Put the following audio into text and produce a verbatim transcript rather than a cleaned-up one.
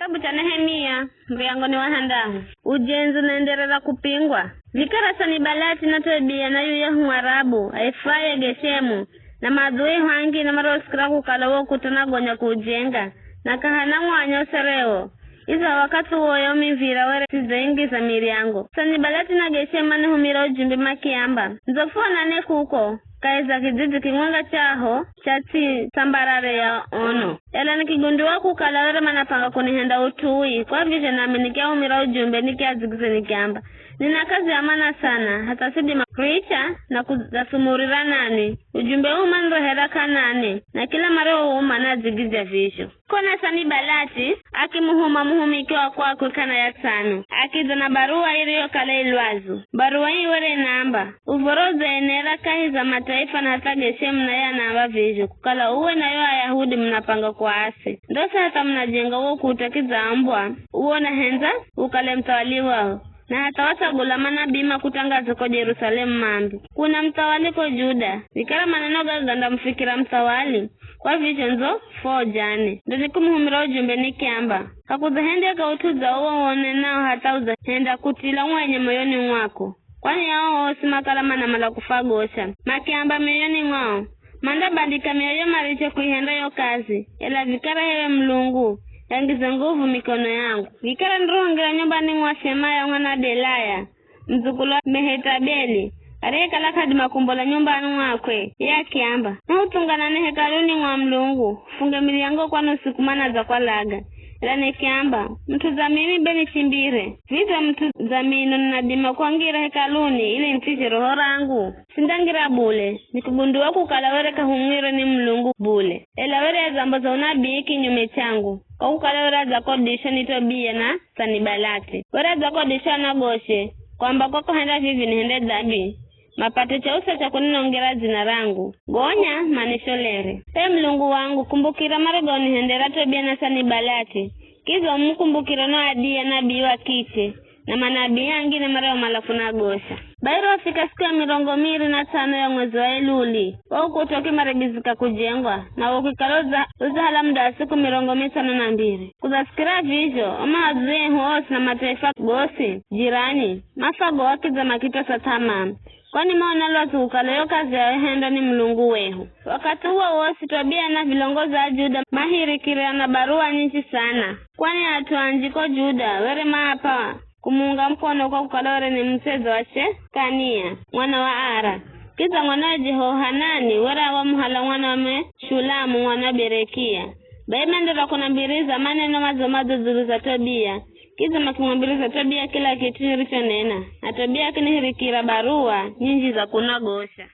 Kitabu cha Nehemia, muryango ni wa handahu. Ujenzi unaenderera kupingwa. Vikara Sanibalati na Tobia na yuyahu Mwarabu, aifaye Geshemu, na madhui hangi na marosikira kukala wo ukuta unagonya kuujenga, na kahana mwanya userewo. Iza wakathi uwo yo mivira were sidzaingiza miryango. Sanibalati na Geshemu manihumira ujumbe makiamba, ndzo fuonane kuko, kahi za kijiji kimwenga chaho cha ts'i tambarare ya Ono. Ela nikigundua kukala were manapanga kunihenda ut'u ui, kwa vizho nami nikiahumira ujumbe nikiadzigize nikiamba, nina kazi ya mana sana, hatha sidima kuricha na kudzasumurira nanwi. Ujumbe uu manirehera k'anane, na kila mara uuma nadzigizya vizho. Kona Sanibalati akimuhuma muhumiki wa kwakwe k'ana ya tsano, akidza na baruwa iriyokala ilwazu. Baruwa ii were inaamba, uv̱oro udzaenera kahi za mataifa na hatha Geshemu naye anaamba vizho, kukala uwe na yo Ayahudi munapanga kuaase. Ndosa hatha munajenga wo ukuta kidzaambwa, uwo nahendza ukale muthawali wao. Na hatha watsagula manabii makutangaze ko Jerusalemu mambi, kuna muthawali ko Juda. Vikara maneno gaga gandamufikira muthawali, kwa vizho ndzo fo jane. Ndo nikumuhumira ujumbe nikiamba, k'akudzahendeka ut'u dza uwo wonenao hatha udzahenda kutila mwenye moyoni mwako. Kwani ao osi makala manamala kufagosha, makiamba mioyoni mwao, mandabandika mioyo mariche kuihenda yo kazi, ela vikara h'ewe Mulungu, yangize nguvu mikono yangu. Vikara nirihongira nyumbani mwa Shemaya mwana Delaya, muzukulu wa Mehetabeli, ariyekala k'adima kumbola nyumbani mwakwe, ye akiamba, nahuthunganane hekaluni mwa Mulungu, funge milyango kwani usiku mana dza kwalaga. Ela nikiamba, mut'u dza mimi be nichimbire. Vidze mut'u dza mino ninadima kwangira hekaluni ili nitizhe roho rangu? Sindangira bule, nikugundua kukala were k'ahumwirwe ni Mulungu bule, ela were adzamboza unabii kinyume changu, kwa kukala were adzakodishwa ni Tobia na Sanibalati. Were adzakodishwa anagoshe, kwamba kwa kuhenda vivi nihende dambi, mapate chausa cha kuninongera dzina rangu, gonya manisholere. Ee Mulungu wangu, kumbukira maroga unihendera Tobia na Sanibalati, kidza umukumbukire no Adia nabii wa kiche, na manabii angine mariomala kunagosha. Bai rofika siku ya mirongo miri na tsano ya mwezi wa Eluli, wo ukuta ukimarigizika kujengwa, na wo ukikala udza-, udzahala muda wa siku mirongo mitsano na mbiri. Kudzasikira vizho, o maadui ehu osi na mataifa gosi jirani, mafago wakidza makitosa th'amaa, kwani maona lwazu kukala yo kazi yahendwa ni Mulungu wehu. Wakathi uwo wosi Tobia na vilongozi a Juda mahirikirana baruwa nyinji sana, kwani at'u anji ko Juda were maapa kumuunga mukono kwa kukala were ni mutsedzwa wa Shekania, mwana wa Ara. Kidza mwanawe Jehohanani were wamuhala mwana wa Meshulamu, mwana wa Berekia. Bai menderera kunambiriza maneno madzo-madzo dzulu za Tobia. Kidza makimwambiriza Tobia kila kit'u nirichonena, na Tobia akinihirikira baruwa nyinji za kunagosha.